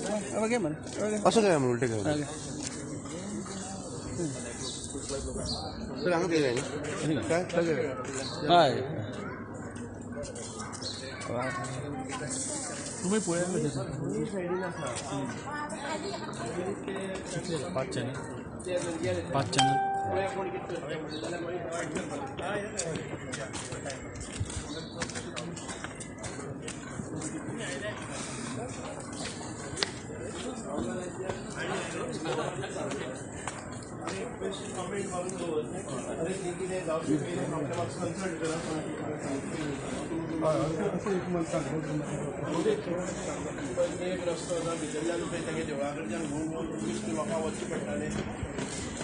असं काय उलटे काय सर हांगा काय काय हय तुमी पळय 5 चॅनल 5 चॅनल एक रस्तो आसा भितरल्यान थंय तागे देवळा कडच्यान घुंवून घुंवून बेश्टे लोकांक वचचें पडटालें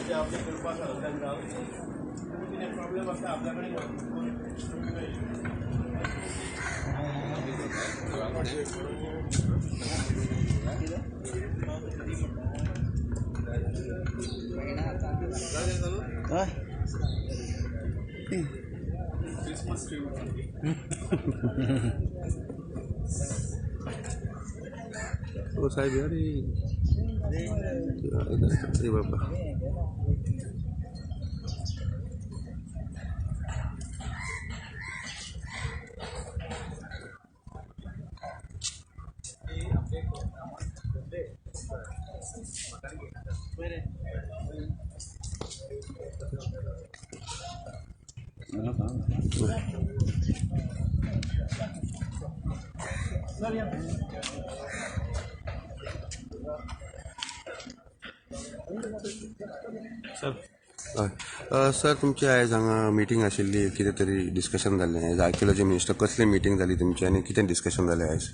ते आपलें करपा सांगलें तांकां कितें प्रॉब्लम आसता आपल्या कडेन क्रिसमस ट्री ओ साहेब यार अरे बाबा सर सर तुमची आयज हांगा मिटींग आशिल्ली कितें तरी डिस्कशन जालें एज आर्किओलॉजी मिनिस्टर कसली मिटींग जाली तुमची आनी कितें डिस्कशन जालें आयज?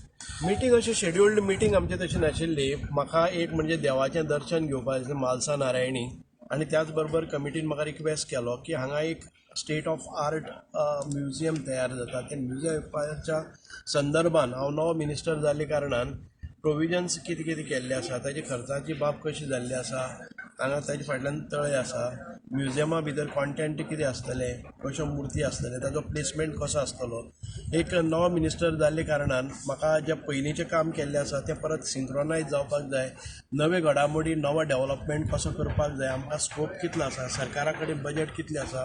मिटींग अशी शेड्युल्ड मिटींग आमची तशी नाशिल्ली. म्हाका एक म्हणजे देवाचें दर्शन घेवपाक आसलें म्हालसा नारायणी आनी त्याच बरोबर कमिटीन म्हाका रिक्वेस्ट केलो की हांगा एक स्टेट ऑफ आर्ट म्युझियम तयार जाता. त्या म्युझियमाच्या संदर्भान हांव नवो मिनिस्टर जाल्ल्या कारणान प्रोविजन्स कितें कितें केल्ले आसा, ताची खर्चाची बाब कशी जाल्ली आसा, हांगा ताजे फाटल्यान तळें आसा, म्युझियमा भितर कॉन्टेंट कितें आसतलें, कश्यो मुर्ती आसतले, ताजो प्लेसमेंट कसो आसतलो. एक नवो मिनिस्टर जाल्ल्या कारणान म्हाका जें पयलींचें काम केल्लें आसा तें परत सिंक्रोनायज जावपाक जाय, नवे घडामोडी नवो डेवलपमेंट कसो करपाक जाय, आमकां स्कोप कितलो आसा, सरकारा कडेन बजेट कितलें आसा,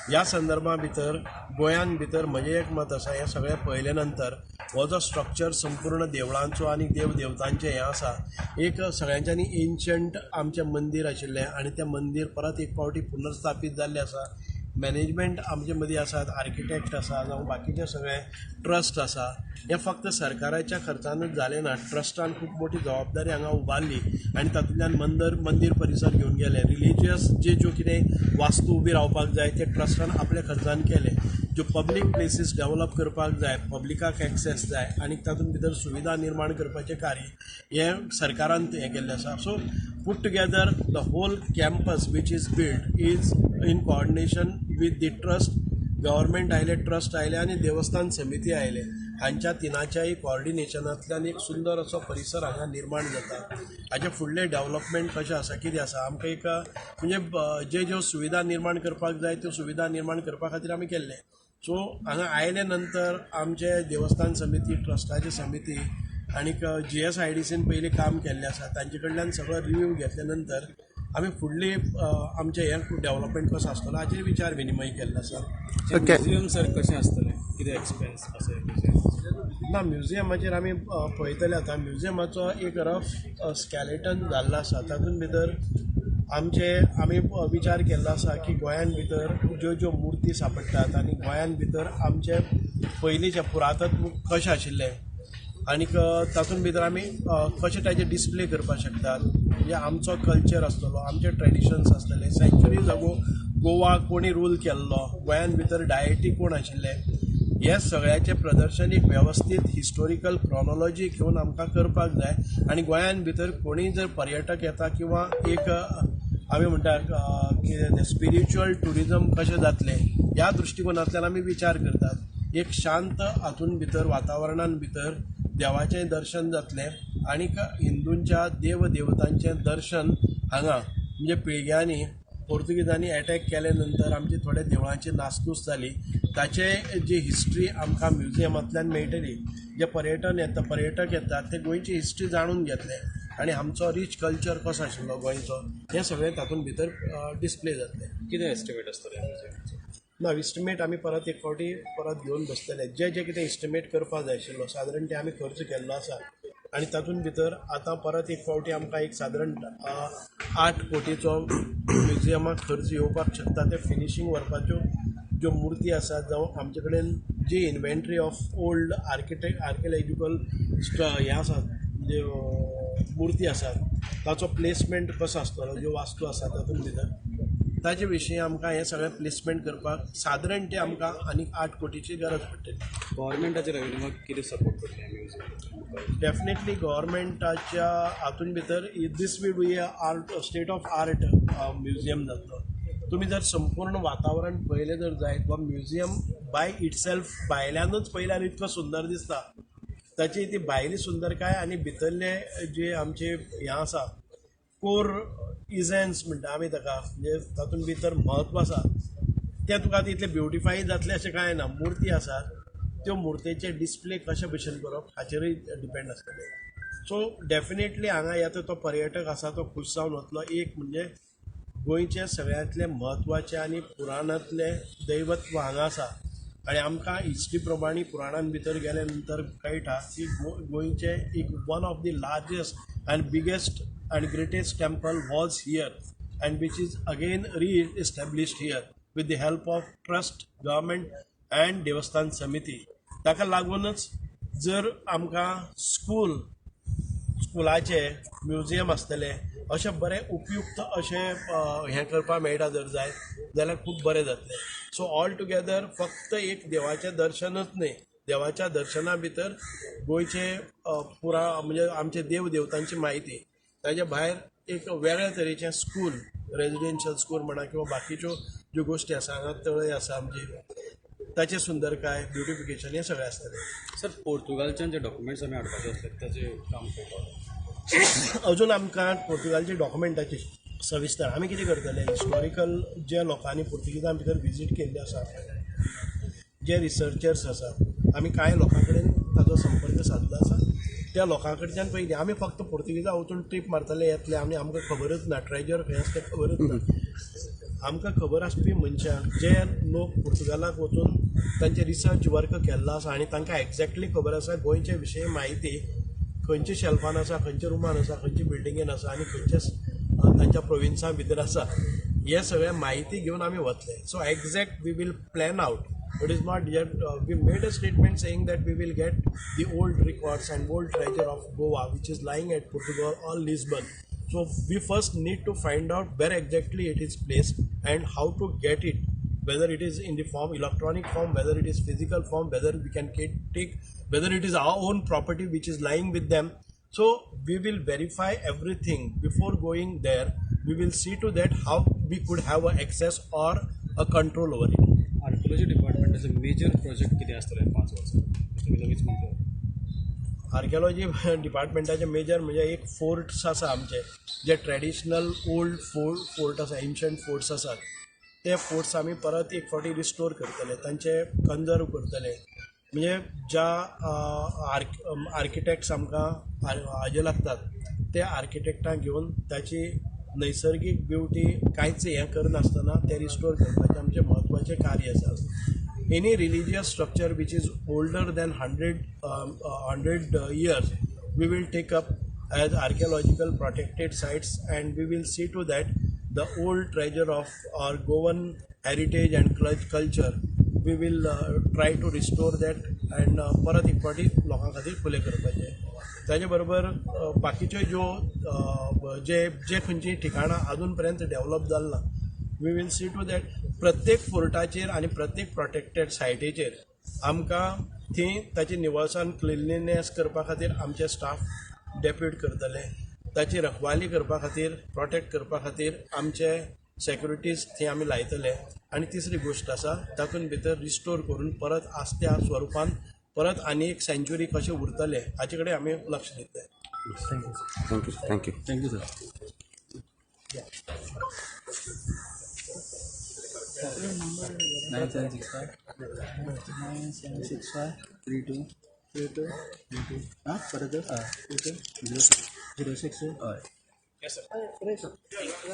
ह्या संदर्भा भितर गोंयान भितर म्हजें एक मत आसा, हें सगळें पळयले नंतर हो जो स्ट्रक्चर संपूर्ण देवळांचो आनी देव देवतांचें हें आसा, एक सगळ्यांच्यानी एन्शंट आमचें मंदीर आशिल्लें आनी तें मंदीर परत एक फावटी पुनर्स्थापीत जाल्लें आसा. मॅनेजमेंट आमचे मदीं आसात, आर्किटेक्ट आसा जावं बाकीचे सगळे ट्रस्ट आसा. हें फक्त सरकाराच्या खर्चानूच जालें ना, ट्रस्टान खूब मोठी जबाबदारी हांगा उबारली आनी तातूंतल्यान मंदीर परिसर घेवन गेले. रिलिजियस जे ज्यो कितें वास्तू उबी रावपाक जाय ते ट्रस्टान आपल्या खर्चान केले. ज्यो पब्लीक प्लेसीस डेवलप करपाक जाय, पब्लिकाक एक्सेस जाय आनी तातूंत भितर सुविधा निर्माण करपाचें कार्य हें सरकारान हें केल्लें आसा. So put together the whole campus which is build is in coordination with the trust. Government आयले, ट्रस्ट आयले आनी देवस्थान समिती आयले, हांच्या तिनाच्याय कॉर्डिनेशनांतल्यान एक सुंदर असो परिसर हांगा निर्माण जाता. हाचे फुडलें डेवलपमेंट कशें आसा, कितें आसा, आमकां एक म्हणजे जे ज्यो सुविधा निर्माण करपाक जाय त्यो सुविधा निर्माण करपा खातीर आमी केल्लें. सो हांगा आयले नंतर आमचे देवस्थान समिती, ट्रस्टाची समिती आनीक GSIDCन पयलीं काम केल्लें आसा, तांचे कडल्यान सगळो रिव्यू घेतले नंतर आमी फुडली आमचें हें डेवलपमेंट कसो आसतलो हाचेर विचार विनिमय केल्लो आसा. म्युझियम सर कशें आसतलें, कितें एक्सपेन्स आसा? ना, म्युझियमाचेर आमी पळयतले आतां. म्युझियमाचो एक रफ स्कॅलेटन जाल्लो आसा, तातूंत भितर आमचे आमी विचार केल्लो आसा की गोंयान भितर ज्यो ज्यो मुर्ती सांपडटात आनी गोंयान भितर आमचे पयलींचे पुरातत्व कशें आशिल्लें आनीक तातूंत भितर आमी कशें ताजें डिस्प्ले करपाक शकतात, म्हणजे आमचो कल्चर आसतलो, आमचे ट्रेडिशन्स आसतले. सँच्युरीज अगो गोवा कोणी रूल केल्लो, गोंयान भितर डायटी कोण आशिल्ले, हे सगळ्याचें प्रदर्शन एक वेवस्थीत हिस्टोरिकल क्रॉनॉलॉजी घेवन आमकां करपाक जाय. आनी गोंयान भितर कोणीय जर पर्यटक येता किंवा एक आमी म्हणटा कितें तें स्पिरिच्युअल ट्युरिजम कशें जातलें ह्या दृश्टिकोनांतल्यान आमी विचार करतात. एक शांत हातूंत भितर वातावरणान भितर देवाचें दर्शन जातलें आनीक हिंदूंच्या देव देवतांचें दर्शन हांगा म्हणजे पिळग्यांनी पोर्तुगीजांनी एटॅक केले नंतर आमची थोड्या देवळांची नासधूस जाली, ताचे जी हिस्ट्री आमकां म्युझियमांतल्यान मेळटली. जे पर्यटन येता, पर्यटक येतात ते गोंयची हिस्ट्री जाणून घेतले. आनी आमचो रीच कल्चर कसो आशिल्लो गोंयचो हें सगळें तातूंत भितर डिस्प्ले जातलें. कितें एस्टिमेट आसतलें म्युझियमाचो? ना, इस्टिमेट आमी परत एक फावटी परत घेवन बसतले. जे जे कितें इस्टिमेट करपा जाय आशिल्लो सादारण तें आमी खर्च केल्लो आसा आनी तातूंत भितर आतां परत एक फावटी आमकां एक सादारण 8 कोटीचो म्युझियमाक खर्च येवपाक शकता. ते फिनिशींग व्हरपाच्यो ज्यो मुर्ती आसात जावं आमचे कडेन जी इन्वेंट्री ऑफ ओल्ड आर्किलॉजिकल हें आसात, म्हणजे मुर्ती आसात ताचो प्लेसमेंट कसो आसतलो, ज्यो वास्तू आसा तातूंत भितर ताजे विशीं आमकां हें सगळें प्लेसमेंट करपाक सादारण तें आमकां आनीक 8 कोटीची गरज पडटली. गव्हर्मेंटाच्या रेवेन्यूवाक कितें सपोर्ट करतलें म्युझियम? डेफिनेटली गव्हर्मेंटाच्या हातून भितर this will be a art state of art museum जातलो. तुमी जर संपूर्ण वातावरण पळयलें जर जायत वा म्युझियम बाय इटसेल्फ भायल्यानूच पळयल्यार इतलो सुंदर दिसता. ताची ती भायली सुंदरकाय आनी भितरले जे आमचे हें आसा कोर इझेन्स म्हणटा आमी ताका, म्हणजे तातूंत भितर म्हत्व आसा तें तुका आतां इतलें ब्युटिफाय जातलें अशें कांय ना. मुर्ती आसा त्यो मुर्तेचे डिस्प्ले कशे भशेन करप हाचेरूय डिपेंड आसतलें. सो डेफिनेटली हांगा येता तो पर्यटक आसा तो खूश जावन वतलो. एक म्हणजे गोंयचें सगळ्यांतलें म्हत्वाचें आनी पुराणांतलें दैवत्व हांगा आसा आनी आमकां हिस्ट्री प्रमाणे पुराणान भितर गेले नंतर कळटा की गोंयचें एक one of the largest and biggest and greatest temple was here and which is again re-established here with the help of trust, government and Devasthan Samiti. ताका लागूनच जर आमकां स्कुलाचे म्युझियम आसतले अशें बरें उपयुक्त अशें हें करपाक मेळटा जर जाय जाल्यार खूब बरें जातलें. सो ऑल टुगेदर फक्त एक देवाचें दर्शनच न्हय, देवाच्या दर्शना भितर गोंयचे पुरा म्हणजे आमचे देव देवतांची म्हायती, ताज्या भायर एक वेगळे तरेचें स्कूल, रेजिडेन्शियल स्कूल म्हणा किंवा बाकीच्यो ज्यो गोश्टी आसा, हांगा तळय आसा आमची, ताचें सुंदरकाय ब्युटिफिकेशन हें सगळें आसतलें. सर, पोर्तुगालच्यान जे डॉक्युमेंट्स आमी हाडपाचे आसले ताचें काम करपाक अजून आमकां पोर्तुगालचे डॉक्युमेंटाची सविस्तर आमी कितें करतले, हिस्टॉरिकल जे लोकांनी पुर्तुगेजां भितर विजीट केल्ले आसा, जे रिसर्चर्स आसा, आमी कांय लोकां कडेन ताचो संपर्क सादलो आसा. त्या लोकां कडच्यान पयलीं आमी फक्त पुर्तुगेजा वचून ट्रीप मारतले येतले आनी आमकां खबरच ना ट्रेजर खंय आसा तें खबरच ना. आमकां खबर आसपी मनशांक जे लोक पुर्तुगालाक वचून तांचे रिसर्च वर्क केल्लो आसा आनी तांकां एग्जॅक्टली खबर आसा गोंयचे विशयी म्हायती खंयच्या शेल्फान आसा, खंयच्या रुमान आसा, खंयच्या बिल्डिंगेन आसा आनी खंयच्या तांच्या प्रोविन्सां भितर आसा, हे सगळें म्हायती घेवन आमी वतले. So exact we will plan out. It is not yet, we made a statement saying that we will get the old records and old treasure of Goa which is lying at Portugal or Lisbon. So we first need to find out where exactly it is placed and how to get it, whether it is in the form, electronic form, whether it is physical form, whether we can take, whether it is our own property which is lying with them. So we will verify everything before going there. We will see to that how we could have a access or a control over it. Archaeology डिपार्टमेंटाचे major project कितें आसतले 5 वर्सां तुमी लगेच म्हणटा? Archaeology डिपार्टमेंटाचे major म्हणजे एक forts आसा आमचे, जे ट्रेडिशनल ओल्ड फोर्ट आसा, एन्शंट फोर्ट्स आसात, ते फोर्ट्स आमी परत एक फावटी रिस्टोर करतले, तांचे कंजर्व करतले. म्हणजे ज्या आर्किटेक्ट्स आमकां हाजे लागतात ते आर्किटेक्टांक घेवन ताची नैसर्गीक ब्युटी कांयच हें करनासतना तें रिस्टोर करपाचें आमचें म्हत्वाचें कार्य आसा. Any religious structure which is older than 100 years we will take up as archaeological protected sites and we will see to that the old treasure of our Goan heritage and culture we will try to restore that and परत एक फावटी लोकां खातीर खुलें करपाचें. ताजे बरोबर बाकीच्यो ज्यो जे जे खंयचीं ठिकाणां अजून पर्यंत डेवलप जाल ना, we will see to that प्रत्येक फोर्टाचेर आनी प्रत्येक प्रोटेक्टेड सायटीचेर आमकां थंय ताची निवळसाण क्लिनलीनेस करपा खातीर आमचे स्टाफ डेप्यूट करतले, ताची रखवाली करपा खातीर प्रोटेक्ट करपा खातीर आमचे सेक्युरिटीज थंय आमी लायतले. आनी तिसरी गोश्ट आसा तातूंत भितर रिस्टोर करून परत आसत्या स्वरुपान परत आनी एक सेंच्युरी कशें उरतले हाचे कडेन आमी लक्ष दितले. Thank you. Thank you. Thank you sir. 9765 9765 32 32 32 हां परत 32 06. 06 हय.